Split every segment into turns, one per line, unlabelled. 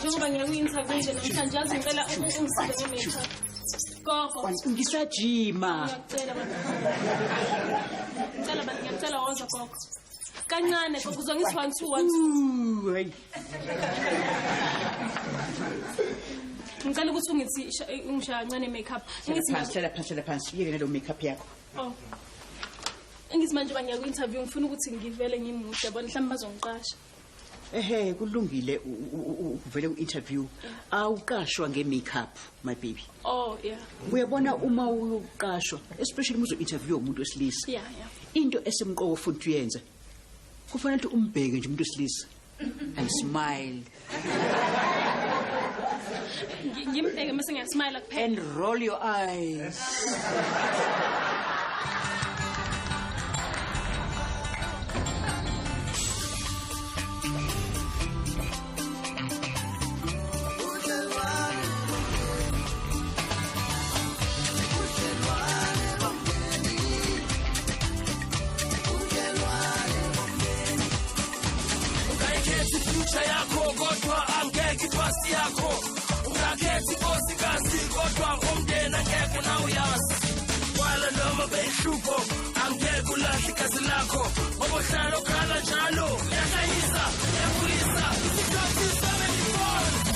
Njengoba ngiya kwi-interview nje namhlanje, yazi ngicela ungisize nge-makeup. Gogo.
Ngisajima.
Ngiyacela baba. Ngicela baba, ngiyacela woza gogo. Kancane gogo, uzongithi 1 2 1 2.
Ooh, hayi.
Ngicela ukuthi ungithi ungishaya kancane makeup. Ngithi
Phansi, hlala phansi, hlala phansi. Yeke nalo makeup yakho.
Oh. Ngithi manje ngiya kwi-interview ngifuna ukuthi ngivele ngimuhle, yabona mhlawumbe bazongiqasha.
Ehe, kulungile uvele ku-interview. Awuqashwa nge-makeup, my baby.
Oh, yeah.
Uyabona uma uyoqashwa, especially uma uzo-interview umuntu wesilisa.
Yeah.
Into esemqoka futhi uyenze. Kufanele ukuthi umbheke nje umuntu wesilisa. And smile.
Ngimbheke mase ngiyasmile kuphela.
And roll your eyes.
Ungayikhethi future yakho kodwa angeke ipasi yakho, ungakhethi inkosikazi kodwa umndeni angeke nawuyazi, wala noma beyihlupho angeke ulahle igazi lakho, ngoba uhlala ukhala njalo, yahlanyisa yabuyisa isikhathi 74.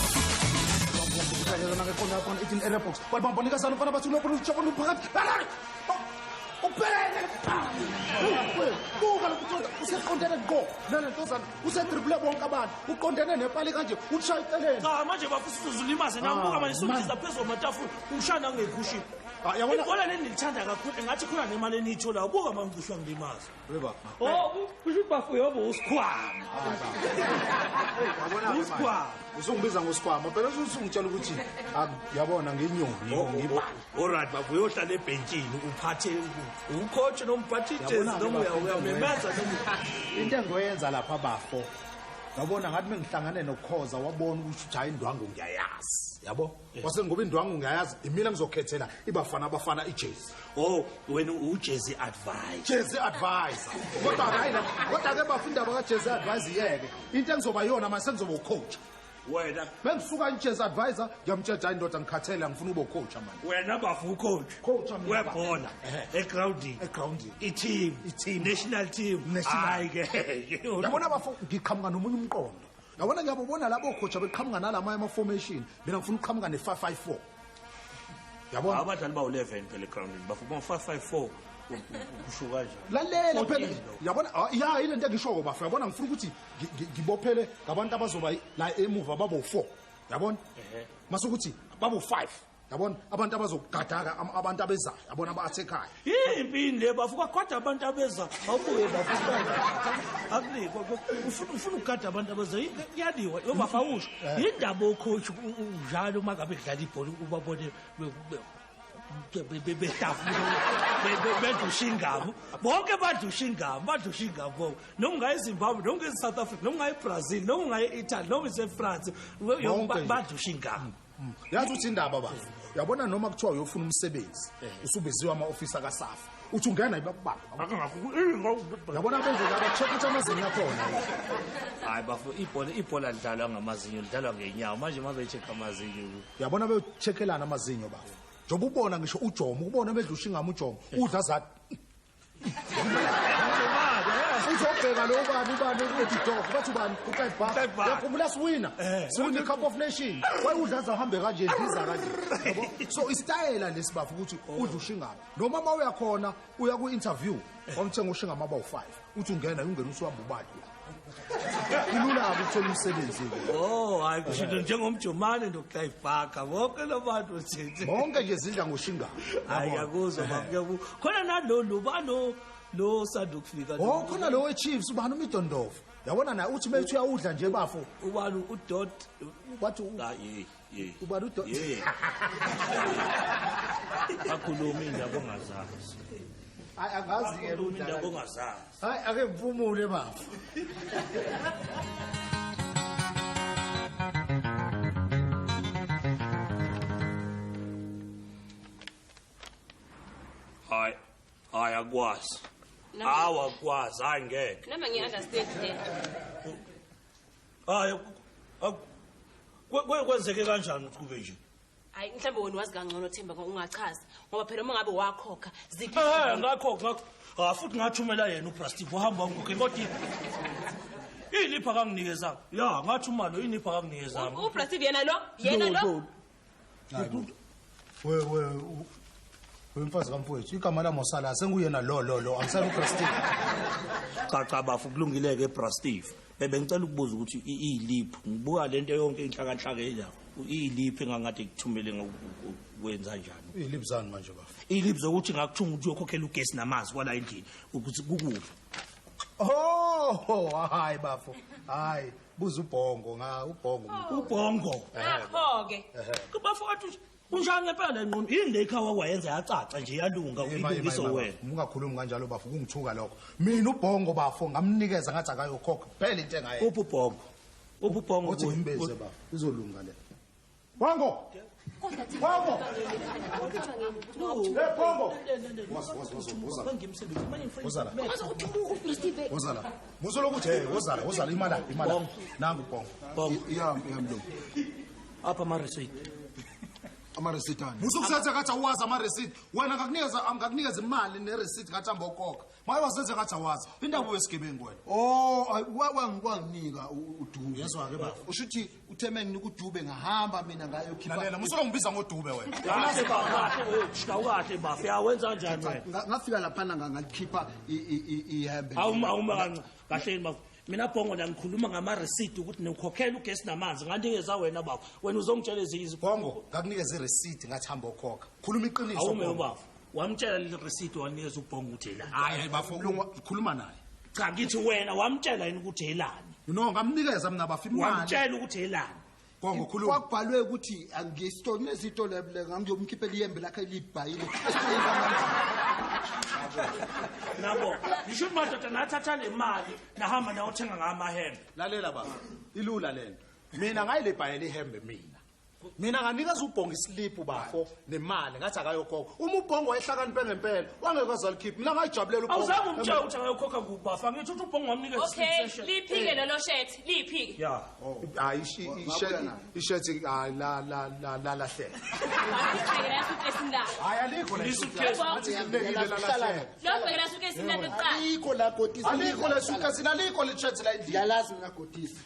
Buka lo mntwana useqondene ngqo nalentozana, usedribule bonke abantu, uqondene nepali kanje, ushaya eceleni.
Cha, manje bafisa uzulimaze nabuka manje sudiza phezu kwamatafula, ushaya nangekhushini.
Ah, yabona-
Ibhola leli ngilithanda kakhulu, engathi khona nemali eniyitholayo. Buka manje ngisho ngilimaza.
Weba.
Oh, kusho ukuthi bafu yobo usikhwama.
Yabona-ke
Usikhwama.
manje, usungibiza ngosikhwama phela, usungitshela ukuthi yabona nginyoni ngibani.
Alright bafu, uyohlala ebhentshini uphathe ucoach noma uphathe ijezi
Yabona-ke
noma
bafo,
uyamemeza noma
into engiyoyenza lapha bafo, yabona ngathi mengihlangane nokhoza wabona ukuthi hayi indwangu ngiyayazi, yabo, wase ngoba indwangu ngiyayazi imina ngizokhethela ibafana abafana ijezi.
Oh, wena ujezi advice.
Jezi advisor, kodwa hayi la, kodwa ke bafo indaba kaJezi advisor iyeke, into engizoba yona manje sengizoba ucoach.
Wena
Bengisuka ijezi advisor, ngiyamtshela hayi ndoda ngikhathele, ngifuna ube ucoach manje.
Wena bafu ucoach.
Coach mina.
Webhola egroundini.
Egroundini.
I-team.
I-team.
National team.
National.
Hayi ke.
Yabona bafo, ngiqhamuka nomunye umqondo, yabona ngiyabobona labo coach abeqhamuka nalamanye ama-formation, mina ngifuna ukuqhamuka ne-554, yabona.
Abadlali bawu-11 phela egroundini bafu, 554 kusho kanjani?
Lalela phela.
14 lo.
Yabona ya ile nto engishoko bafo, yabona ngifuna ukuthi ngibophele ngabantu abazoba la emuva babo 4, yabona, mase ukuthi babo 5, yabona, abantu abazogadaka abantu abezayo, yabona, aba-athekhayo.
Yimpi le bafu, kwagada abantu abeza, awubuye bafu, akunikwa ufuna ukugada abantu abeza, kuyaliwa yo bafu, awusho yindaba ocoach unjalo uma ngabe kudlala ibhola ubabone behlafuna bedla ushingamu bonke, badla ushingamu, badla ushingamu bonke, noma ungaye eZimbabwe, noma ungaye e-South Africa, noma ungaye eBrazil, noma ungaye e-Italy, noma ise-France,
Bonke nje.
badla ushingamu.
Yazi ukuthi indaba bafo, yabona noma kuthiwa uyofuna umsebenzi, usubiziwe ama-ofisi akaSAFA, uthi ungena ibakubamba, yabona benze abacheck ukuthi amazinyo akhona.
Hayi bafo, ibhola lidlalwa ngamazinyo, lidlalwa ngenyawo, manje uma be-check amazinyo.
Yabona beyo-check-elana amazinyo bafo, njengoba ubona ngisho uJomo, ukubona bedla ushingama, uJomo udla zathi uzobheka lo bani ubani uthi dog bathi ubani uClive Barker, yakhumbula siwina siwina i-Cup of Nation, wayudla aze ahambe kanje, ndiza kanje, yabo. So isitayela lesi bafo ukuthi udla ushingama, noma uma uyakhona uya ku-interview wamthenga ushingama abawu-5, uthi ungena ungena usuhamba ubali, kulula-ke ukuthola umsebenzi-ke.
Oh hayi, kusho njengomjomane noClive Barker, bonke lo bantu nje.
Bonke nje zidla ngoshingama.
Hayi, ngiyakuzwa baba, ngiyakuzwa. Khona nalolu bano lo sanda ukufika.
Oh, khona lo we-Chiefs ubani uMidondova, yabona naye uthi methi uyawudla nje bafo.
Ubani udot?
Wathi
Ah, ye ye.
Ubani udot?
Ye. Akhuluma indaba ongazazi.
Hayi, angazi-ke.
Akhuluma indaba ongazazi.
Hayi, ake ngipfumule bafo.
Hayi hayi, akwazi. Hawu, akwazi, hayi ngeke.
Noma ngi-understand le.
Hayi, Kwenzeke kanjani ukuthi kube nje?
Hayi mhlambe wena wazi kangcono Themba ungachaza ngoba phela uma ngabe wakhokha ziphi
ngakhokha futhi ngathumela yena uBrastiv uhamba ngokhe kodwa ilipha kanginikeza ya ngathi umalo ilipha kanginikeza
uBrastiv yena lo
we mfazi kamfowethu igama lami Osala senguyena lo angisana uBrastiv.
Cha bafu kulungile ke Brastiv. Bengicela ukubuza ukuthi iliphi ngibuka lento yonke inhlakanhlaka la iliphi engangade kuthumele ngokwenza njani?
Iliphi zani manje bafu?
Iliphi zokuthi ngakuthunga ukuthi uyokhokhela ugesi namanzi kwala endlini ukuthi kukuphi?
Oh hayi bafu hayi buza ubhongo nga ubhongo
ubhongo
ngakho ke
kubafu wathi unjani ngempela enqondo yini le ikhawa wayenza yacaca nje yalunga uyilungisa wena
ungakhulumi kanjalo bafu kungithuka lokho mina ubhongo bafu ngamnikeza ngathi akayokhokha phela into engaye
uphi ubhongo
uthi ngimbeze bafu izolunga le Bongo Bongo hey Bongo wozala muzolokuthi hey wozala imali nangu Bongo
ya mlungu
apha ama receipt
ama-receipt ani
musukusenze ngathi awazi ama-receipt wena ngakunikeza imali ne-receipt ngathi hamba ukhokha maye wazenze ngathi awazi indaba wesigebengu wena.
Oh wanginika uDube
yezwa-ke baba
usho ukuthi uthe menginika uDube ngahamba mina ngayokhipha.
Lalela musuke ngibiza ngoDube wena.
Kahle bafu yawenza kanjani wena?
Ngafika laphana ngalikhipha ihembe.
Awuma kahle bafu mina Bongo la ngikhuluma ngama receipt ukuthi nikhokhela ugesi namanzi nganikeza wena baba wena uzongitshela ezinye.
Bongo ngakunikeza ireceipt ngathi hamba ukhokha khuluma iqiniso.
Awume baba wamtshela le receipt wanikeza uBongo ukuthi elani?
Hayi bafo khuluma naye.
Cha ngithi wena wamtshela yini ukuthi elani?
No ngamnikeza mina bafu imali.
Wamtshela ukuthi elani?
Bongo khuluma.
Kwakubhalwe ukuthi angisitolo nesitolo ngangiyomkhiphela ihembe lakhe elibhayile.
Nabo ngisho madoda nathatha le mali nahamba nayothenga ngamahembe.
Lalela baba ilula lento mina ngayilebhayela ihembe mina nganikeza ubhongo islip bafo nemali ngathi akayokhokha uma ubhongo wayehlakaniphe ngempela wangeke azalikhipha mina ngayijabulela ubhongo.
Awuzange umtshela ukuthi akayokhokha kubafa ngithi uthi ubhongo wamnikeza
okay liphike lelo shirt liphike
ya
hayi ishirt hayi la la la la lahleka hayi alikho la suitcase
la suitcase la kuqala
alikho la gotisi
alikho la suitcase alikho le shirt la endlini
yalazi mina gotisi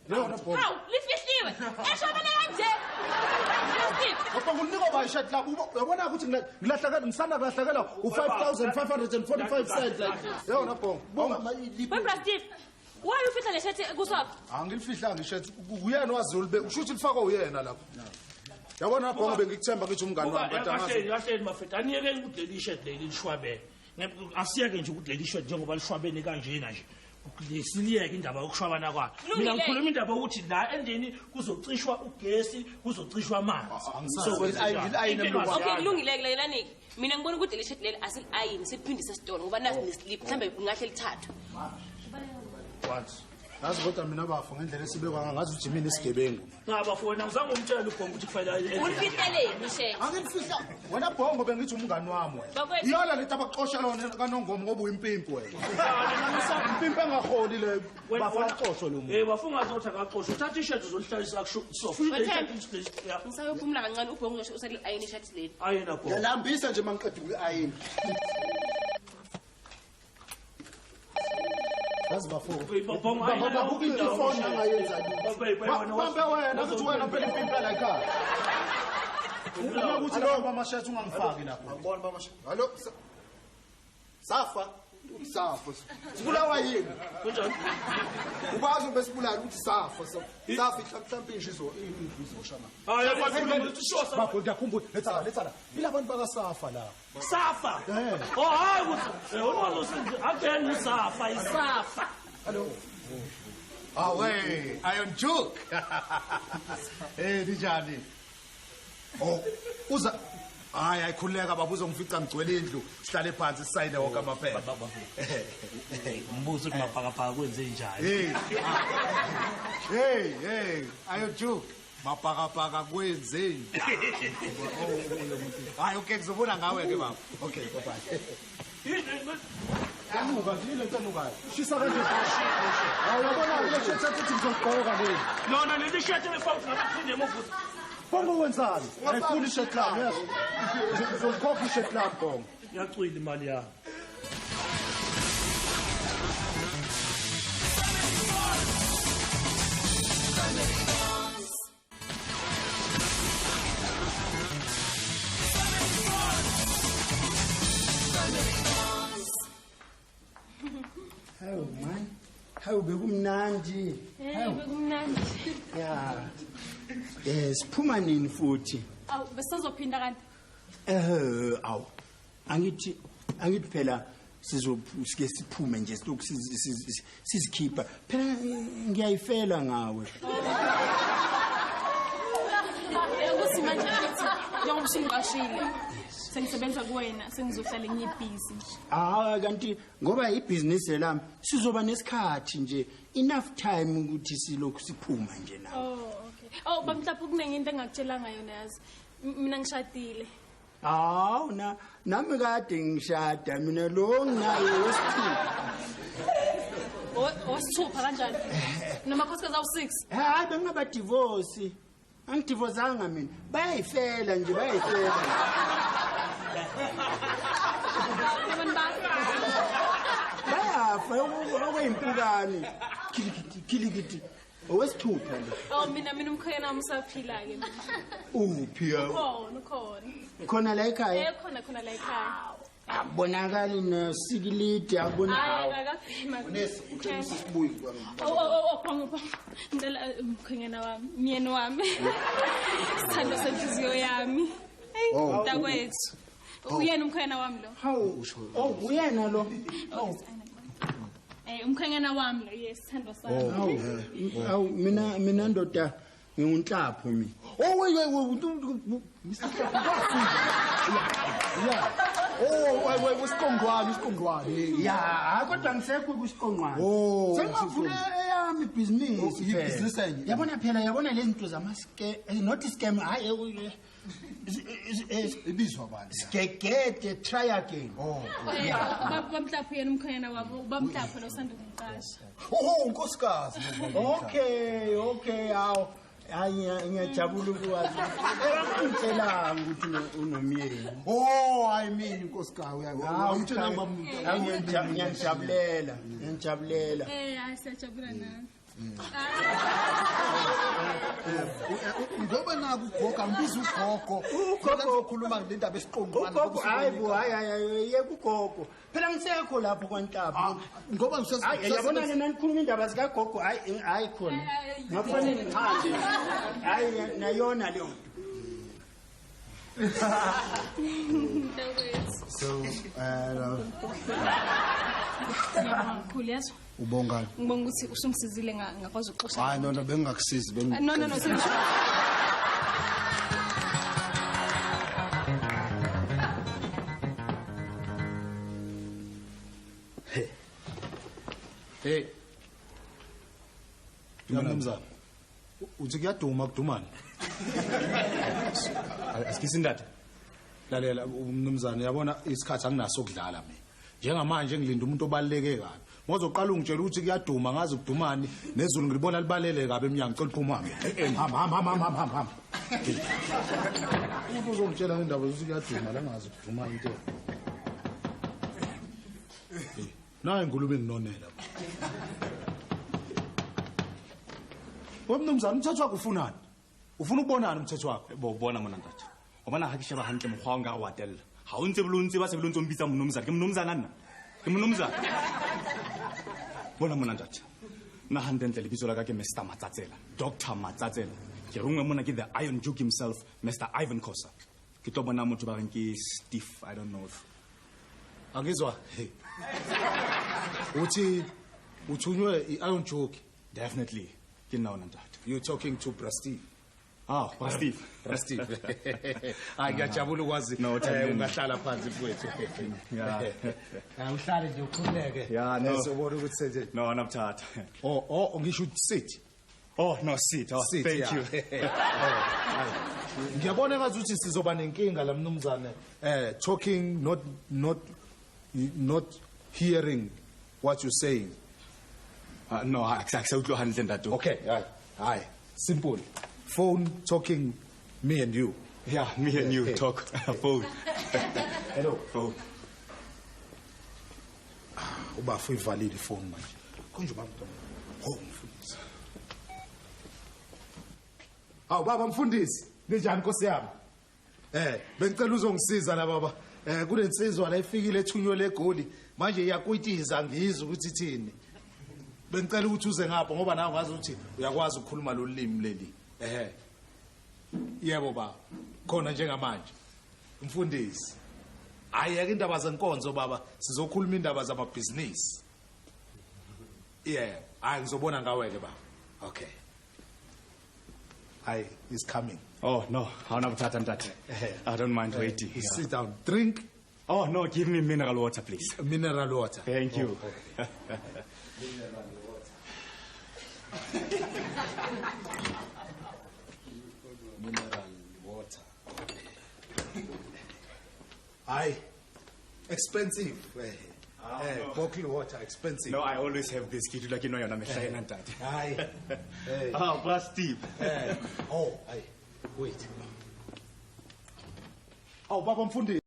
hawu lifihliwe eshobene kanje.
Ngoba nginika ba shirt la uyabona ukuthi ngilahlakela ngisanda kulahlakela u5545 cents like yona Bongo.
We Brastiv why ufihla le shirt kusapha?
Angilifihlanga ishirt uyena wazulu usho ukuthi lifakwa uyena lapho. Yabona Bongo bengikuthemba ngithi umngani wami
kodwa angazi. Kahle mafethu aniyekeni ukuthi leli shirt leli lishwabene. Asiyeke nje ukuthi leli shirt njengoba lishwabene kanjena nje. Siliyeke indaba yokushwabana kwakhe. Mina ngikhuluma indaba yokuthi la endlini kuzocishwa ugesi kuzocishwa amanzi.
Okay kulungile kulalelani. Mina ngibona ukuthi leli shirt leli asili-ayini siliphindise esitolo ngoba nasi neslip mhlambe kungahle lithathwe.
What? Ngazi kodwa mina bafo ngendlela esibekwa ngazi ukuthi mina isigebengu.
Cha bafo wena uzange umtshele uBhongo ukuthi kufanele
ulifihleleni shirt.
Angilifihla wena Bhongo bengithi umngani wami wena. Iyona lento abaxoshela wena kaNongoma ngoba uyimpimpi wena. Impimpi engaholi le bafo axoshwe lo muntu.
Eh bafo ungazothi akaxoshwe uthatha ishirt uzolihlalisa kusofa.
Ngisayophumula kancane uBhongo usali ayini shirt leli.
Ayina Bhongo.
Ngiyalambisa nje mangiqeda ukuyi-ayina.
Yazi bafo. Ifoni angayenza. Bambe wena ukuthi wena phela impimpi la ekhaya. Uma ukuthi lo mama shirt ungangifaki lapho.
Ngibona mama shirt. Hallo. Safa. Safa. Sibulawa yini?
Kunjani?
Ubazi besibulala ukuthi safa. Safa mhlawumbe injizo izosha ma.
Hayi yazi
bafo ngiyakhumbula letha. Ila bantu bakaSafa la.
Safa. Oh hayi ukuthi ungazosenza akuyena uSafa iSafa.
Hello. Awe, Iron Joke. Eh njani? Oh, uza hayi ayikhuleka baba uzongifica ngigcwele indlu sihlale phansi sisayine wonke amaphepha.
Mbuzo ukuthi mabhakabhaka kwenze njani?
Hey. Hey, hey, Iron Joke. Mabhakabhaka kwenze njani? Hayi okay ngizobona ngawe ke baba. Okay, bye bye. Yanuka yini lento enukayo? Shisa kanje. Hawu uyabona le shirt ethi ngizogqoka le.
Lona leli shirt elifaka ngabaphinde emuva.
Bongo wenzani? Ayifuni ishirt lami yazi. Ngizokhokha ishirt lami Bongo.
Yacwila imali yami.
Hawu man. Hawu bekumnandi.
Hey, bekumnandi.
Ya. Siphuma nini futhi?
Awu besizophinda kanti.
Awu. Angithi phela sizosike siphume nje silokhu sizikhipha. Phela ngiyayifela ngawe.
Ukuthi manje ngithi njengoba usungiqashile. Sengisebenza kuwena sengizohlala ngiyibhizi nje.
Ah kanti ngoba ibhizinisi lami sizoba nesikhathi nje enough time ukuthi silokhu siphuma nje nawe.
Oh okay. Oh bamhlapha kunengi into engakutshelanga yona yazi. Mina ngishadile.
Hawu na nami kade ngishada mina lo nginaye wesithupha.
Owesithupha kanjani? Namakhosikazi awu6.
Hayi bengingaba divorce. Angidivozanga mina. Bayayifela nje bayayifela. Bayafa okuyimpukane. Kilikiti kilikiti. Owesithupha lo.
Oh mina umkhwena wami usaphila ke.
Uphi ya?
Ukhona.
Khona la ekhaya?
Khona la ekhaya.
Abonakali nosikilidi abona.
Hayi akabhema.
Nesi utshela sibuyi kwami.
Oh Bongo. Ngicela umkhwenyana wami, myeni wami. Sithando senhliziyo yami. Hey, mntakwethu. Uyena umkhwenyana wami lo.
Hawu, oh uyena lo.
Umkhwenyana wami lo, yes, sithando sami.
Awu mina ndoda ngingunhlapho mina.
Oh wait Mr. Hlapho. Yeah. Oh wait usiqongqwane.
Ya, kodwa ngisekho kusiqongqwane. Sengavula eyami ibhizinisi.
Ibhizinisi enye.
Yabona phela yabona lezi zinto zama scam, not scam, hayi
ibizwa bani?
Sigegede try again.
Oh.
Bamhlapho yena umkhwenyana wabo, bamhlapho lo sanda kumqasha.
Oh nkosikazi.
Okay, hawu. Hayi ngiyajabula ukwazi. Ngitshelanga ukuthi unomyeni.
Oh, I mean nkosikazi uyangitshela
ngiyajabulela. Ngiyajabulela.
Hayi siyajabula nami.
Ngoba naku ugogo angibiza ugogo. Ugogo ukhuluma ngendaba esiqongqwana.
Ugogo hayi bo hayi yeka ugogo. Phela ngisekho lapho kwaNhlapho.
Ngoba ngisase
yabona ke nanikhuluma indaba zikagogo hayi hayi khona. Ngakufanele ngihambe. Hayi nayona leyo nto.
So
ngiyabonga yazo.
Ubongani?
Ngibonga ukuthi usungisizile ngakwazi ukuxosha.
Hayi no bengingakusizi bengi.
No.
Hey. Mnumzane. Uthi kuyaduma kudumani?
Asikisindade.
Lalela umnumzane yabona isikhathi anginaso ukudlala mina. Njengamanje ngilinda umuntu obaluleke kabi. Ngozoqala ungitshela ukuthi kuyaduma ngazi kudumani nezulu ngilibona libalele kabi eminyango ngicela uphuma hamba. Hamba. Umuntu uzongitshela ngendaba ukuthi kuyaduma la ngazi kuduma into. Nayi ingulube nginonela. Wemnumzane umthetho wakho ufunani? Ufuna ukubonana umthetho wakho?
Bo bona mona ntate. O bona ha ke sheba hantle mokgwa o nka o atella. Ha o ntse bolo ntse ba se bolo ntse o mpitsa mnumzane. Ke mnumzana nna. Ke mnumzana. Bona mona ntate. Nna hantle lebitso la ka ke Mr Matsatsela, Dr Matsatsela. Ke rongwe mona ke the Iron Duke himself, Mr Ivan Khosa. Ke tlo bona motho ba reng ke Steve, I don't know.
Angizwa. Uthi uthunywe i-Iron Duke.
Definitely. Ke nna ona ntate.
You're talking to Brasteve.
Ah, Brasteve.
Brasteve. Hayi ngiyajabula ukwazi. Ungahlala phansi mfowethu.
Yeah.
Uhlale nje ukhululeke.
Yeah, no.
Sobona ukuthi senze.
No, nabuthatha.
Oh, ngisho sit.
Oh, no, sit. Oh, sit, thank you.
Ngiyabona ngathi ukuthi sizoba nenkinga la mnumzane. Talking not hearing what you're saying?
No, ha ke sa utlwe hantle, ntate.
Okay, hayi, hayi, simple. Phone talking, me and you.
Yeah, me and you talk phone.
Hello.
Phone.
Ubafo ivalile ifoni manje. Konje ubaba oh mfundisi. Hawu baba mfundisi, ninjani nkosi yami? Bengicela uzongisiza la baba. Kunensizwa la ifikile ethunywe leGoli. Manje iyakwitiza ngizwe ukuthi ithini. Bengicela ukuthi uze ngapha ngoba nawe ngazi ukuthi uyakwazi ukukhuluma lolu limi leli. Yebo baba. Khona njengamanje. Mfundisi. Ayeke indaba zenkonzo baba, sizokhuluma indaba zamabhizinisi. Yeah, hayi ngizobona ngawe ke baba. Okay. Hi, he's coming.
Oh no, ha ona bothata ntate. I don't mind waiting.
You sit down. Drink.
Oh no, give me mineral water please.
Mineral water.
Thank you.
Oh, okay. Mineral water. Mineral water. Okay. Hayi. Expensive.
No.
Bottled water expensive.
No, I always have this. Ke dula ke nwa yona mehla ena ntate.
Hayi. Hey.
Ah, bra Steve.
Oh, hayi. Wait. Oh, baba mfundisi.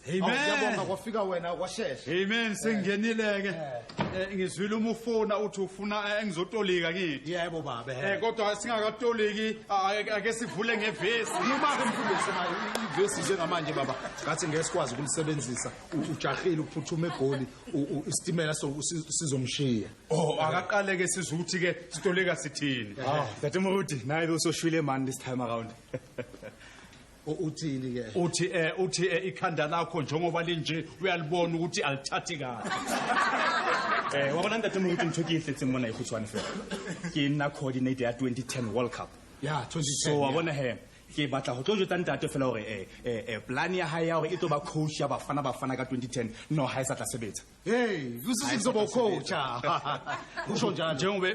Amen.
Ngiyabonga kwafika wena kwashesha.
Amen, sengingenile ke. Ngizwile uma ufona uthi ufuna engizotolika kithi.
Yebo baba.
Kodwa singakatoliki ake sivule ngevesi.
Noma ke mfundisi manje ivesi njengamanje baba ngathi ngeke sikwazi ukulisebenzisa. Ujahile ukuphuthuma eGoli, isitimela sizomshiya.
Oh, akaqale ke sizuthi ke sitolika sithini.
Ah, Ntate Moruti, naye o so shwele man this time around.
Uthini ke?
Uthi uthi ikhanda lakho njengoba linje uyalibona ukuthi alithathi kahle.
Wa bona Ntate Moruti ntho ke e tletseng mona e kgutshwane fela. Ke nna coordinator ya 2010 World Cup.
Yeah, 2010.
So wa bona he, ke batla ho tlo jwetsa ntate fela hore plan ya hae ya hore e tlo ba coach ya Bafana Bafana ka 2010 no ha e sa tla sebetsa.
Hey, kusisi kuzoba coach. Kusho njalo.
Njengoba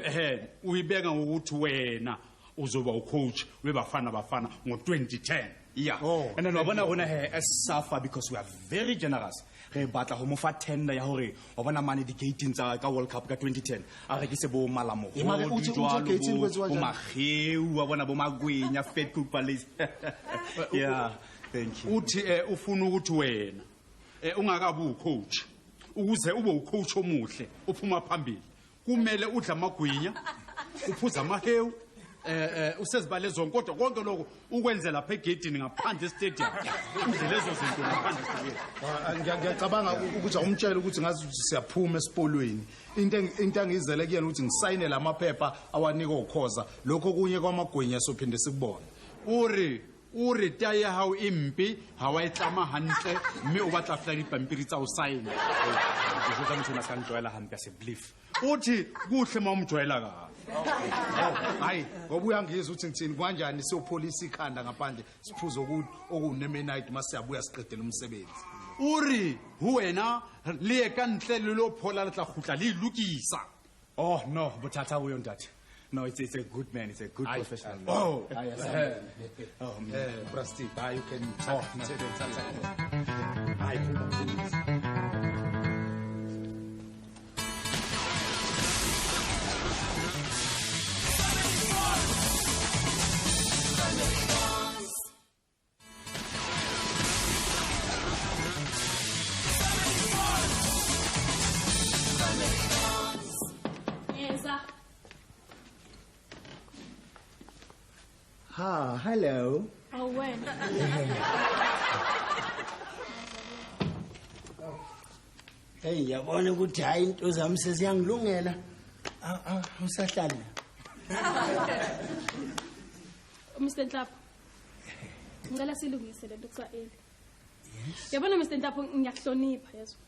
uyibeka ngokuthi wena uzoba ucoach weBafana Bafana ngo-2010.
Yeah.
Oh,
and then wa bona rona he as SAFA because we are very generous. Re batla ho mo fa tender ya hore wa bona mane di-gating tsa ka World Cup ka 2010 a rekise bo Malamoho,
Mare uthi
jwalo,
gating kwenziwa
bo
njani?
Mageu, wa bona bo Magwenya, Fatcook Palace. Yeah, thank you.
Uthi ufuna ukuthi wena ungakabi ucoach ukuze ube ucoach omuhle uphuma phambili kumele udle amagwinya, uphuze amahewu, usezibale zonke kodwa konke lokho ukwenze lapha egedini ngaphandle estadium udle lezo zinto ngaphandle estadium.
Ngiyacabanga ukuthi awumtshele ukuthi ngazi ukuthi siyaphuma esipolweni. Into engizele kuyena ukuthi ngisayine lamaphepha awanika ukhoza lokho kunye kwamagwinya sophinde sikubone.
Uri taye ya hao e mpe ha wa e tlama hantle mme o batla fela dipampiri tsa ho saena.
Ke jwetsa motho ona a ska ntlwaela hampe a se belief.
Uthi kuhle uma umjwayela kahle.
Hayi, ngoba uyangizwa ukuthi ngithini kanjani siyopholisa ikhanda ngaphandle siphuze okunemenite mase siyabuya siqedele umsebenzi.
Uri ho wena le ye ka ntle le lo phola le tla kgutla le ilokisa.
Oh no, bothata bo yo ntate. No, it's a good man, it's a good professional man.
Oh,
Oh, man.
Brasti, you can
Oh, no.
Hayi, phuma mfundisi.
Yeza.
Ha, hello.
Oh, wena.
Hey, ngiyabona ukuthi hayi into zami seziyangilungela. Usahlala.
Mr Nhlapho. Ngicela silungise lento kuthiwa eli. Yes. Yabona Mr Nhlapho ngiyakuhlonipha yezwa.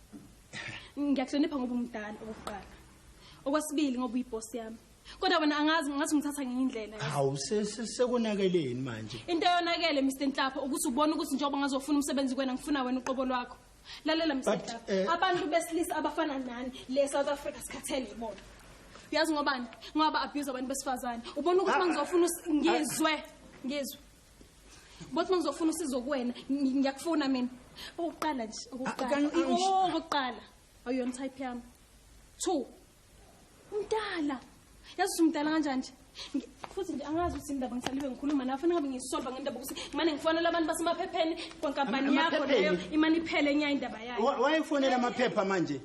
Ngiyakuhlonipha ngoba umdala okokuqala. Okwesibili ngoba uyiboss yami. Kodwa wena angazi ngathi ungithatha ngenye indlela.
Hawu, sekunakeleni manje?
Into eyonakele Mr Nhlapho ukuthi ubone ukuthi njengoba ngazofuna umsebenzi kuwena ngifuna wena uqobo lwakho. Lalela Mr Nhlapho, abantu besilisa abafana nani le South Africa sikhathele ibona. Uyazi ngobani? Ngoba abuse abantu besifazane. Ubona ukuthi mangizofuna ngizwe. Bothi mangizofuna usizo kuwena, ngiyakufuna mina. Okokuqala nje, okokuqala. Awuyona type yami. 2. Umdala. Yazi umdala kanjani nje? Futhi nje angazi ukuthi indaba ngisalibe ngikhuluma nawe, fanele ngabe ngiyisolva ngendaba ukuthi ngimane ngifonela abantu basemaphepheni kwankampani yakho leyo imali iphele nya indaba yayo.
Wayefonela amaphepha manje?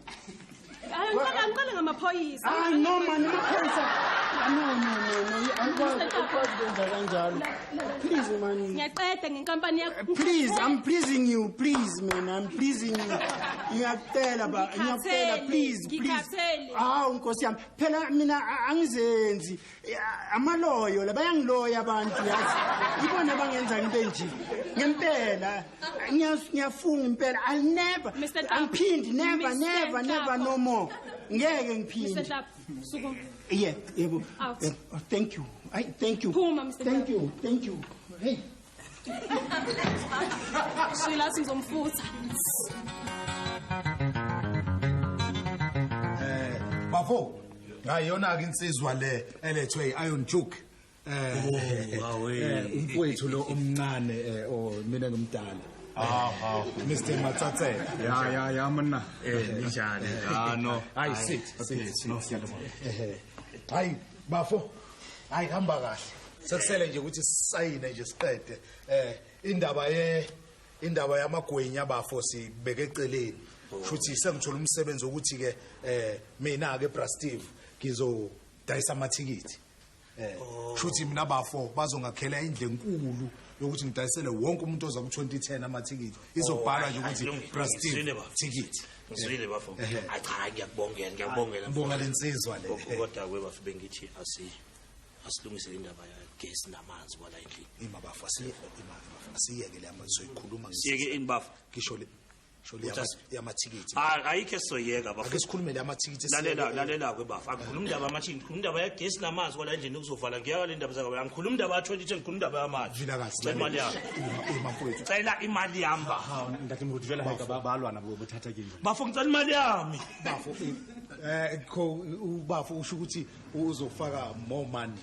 Angiqale ngamaphoyisa.
Ah no man, amaphoyisa. No. Angikwazi ukwenza kanjalo. Please man.
Ngiyaqeda ngenkampani yakho.
Please, I'm pleasing you. Please man, I'm pleasing you. Ngiyacela ba, ngiyacela please, please. Ah Nkosi yami. Phela mina angizenzi amaloyo la bayangiloya abantu yazi. Ibona bangenza into enje. Ngempela ngiyafunga impela. I'll never. Angiphindi never never never no more. Ngeke ngiphinde.
Mr. Nhlapho, sukuma.
Yeah, yebo. Thank you. I thank you.
Phuma Mr.
Thank you. Thank you. Hey.
Shila sizomfutha.
Bafo, ngayona ke insizwa le elethwe iIron Duke. Umfowethu lo omncane o mina ngimdala. Mr Matsatsela.
Ya monna.
Ninjani?
Ah no.
Hayi sit.
No siyabonga.
Hayi bafo. Hayi hamba kahle. Sekusele nje ukuthi sisayine nje siqede. Indaba yamagwenya bafo sibeke eceleni. Futhi sengithola umsebenzi ukuthi ke mina ke Bra Steve ngizodayisa amathikithi. Futhi mina bafo bazongakhela indle enkulu yokuthi ngidayisele wonke umuntu oza ku2010 amathikithi. Izobhalwa nje ukuthi Bra Steve ticket.
Ngizwile bafo. Hayi cha ngiyakubongela.
Ngibonga lensizwa le.
Kodwa ke bafo bengithi asilungise indaba yagesi namanzi kwala endlini.
Ima bafo asiyeke le amazoyikhuluma
Siyeke ini bafo?
Ngisho le yamathikithi.
Ayikho soyeka bafo.
Ake sikhulume le amathikithi.
Lalela ke bafo. Angikhuluma indaba yamathikithi, ngikhuluma indaba yagesi namanzi kwala endlini kuzovala. Ngiyaka le ndaba zakho. Angikhuluma indaba ya2010, ngikhuluma indaba yamanzi.
Vilakazi.
Cela imali yami.
Ima mfowethu.
Cela imali yami bafo.
Ntate Moruti jwale ha ka ba lwana bothata ke eng?
Bafo ngicela imali yami.
Bafo ko ubafo usho ukuthi uzofaka more money.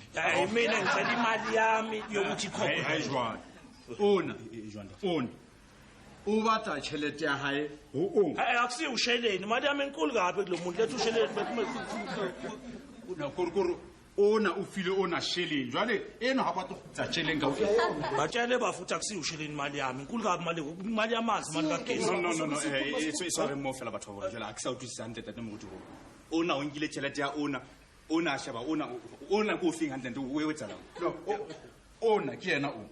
Mina ngicela imali yami yokuthi ikhokhe.
Hayi jwale. Ona. Ona. O batla tjhelete ya hae ho o.
Akusiyo usheleni, imali yami enkulu kabi kulo muntu lethu usheleni.
Na korokoro ona o file ona sheleng. Jwale eno ha batla go tsa tjheleng ka ofela.
Batshele bafo ukuthi akusiyo usheleni imali yami. Inkulu kabi imali, imali yamanzi, imali kagesi.
No. E re mo fela batho ba bona. Jwale a ke sa utlwisisa hantle Ntate Moruti ho. Ona o nkile tjhelete ya ona. Ona a sheba ona ona ko feng hantle o e etsalang.
No, ona ke yena o.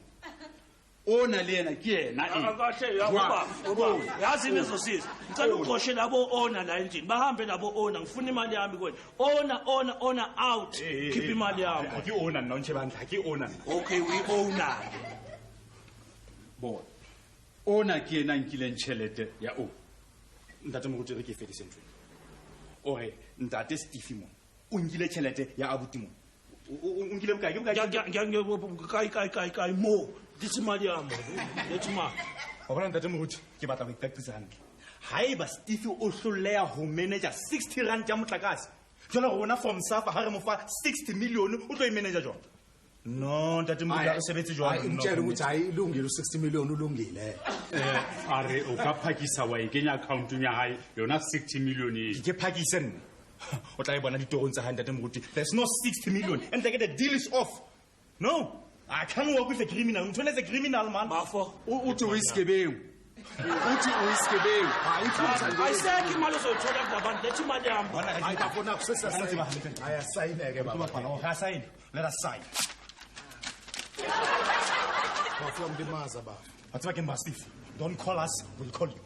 Ona le yena ke yena e.
Akahle yakuba. Yazi nizosiza. Ngicela uxoshe labo ona la endlini. Bahambe labo ona ngifuna imali yami kuwena. Ona ona out. Khipha imali yami.
Ha ke ona nna o ntsheba hantle, ha ke ona nna.
Okay, we owner.
Bona. Ona ke yena nkileng tjhelete ya o.
Ntate Moruti re ke fedise ntho ena. O re Ntate Steve mo o nkile tjhelete ya abuti mo. O nkile bokae? Ke bokae?
Kae mo. Letha imali yami. Letha imali.
Wa bona Ntate Moruti, ke batla ho iqaqisa hantle. Haeba Steve o hloleha ho manager 60 rand ya motlakase, jwale rona from Safa ha re mo fa 60 million o tlo e manager jwang? No, Ntate Moruti ha re sebetse jwalo.
Ngitshela ukuthi hayi ilungile u60 million ulungile.
A re o ka phakisa wa e kenya accountong ya hae yona 60 million e.
Ke phakise nna. O tla e bona ditorong tsa hae Ntate Moruti. There's no 60 million and they get the deal is off. No. I can't work with a criminal. Mthwele is a criminal man.
Bafo.
Uthi uyisigebengu. Uthi uyisigebengu.
Ayisekho imali ozoyithola kulabantu. Letha imali yami.
Hayi bafo nakho sesiyasayina. Ayasayineke baba.
Asayine. Let us sign.
Bafo mlimaza bafo.
Bathi ke Steve. Don't call us, we'll call you.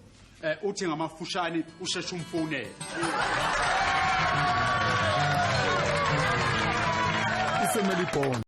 Uthi ngamafushane usheshe umfonele.
Ifamily bond.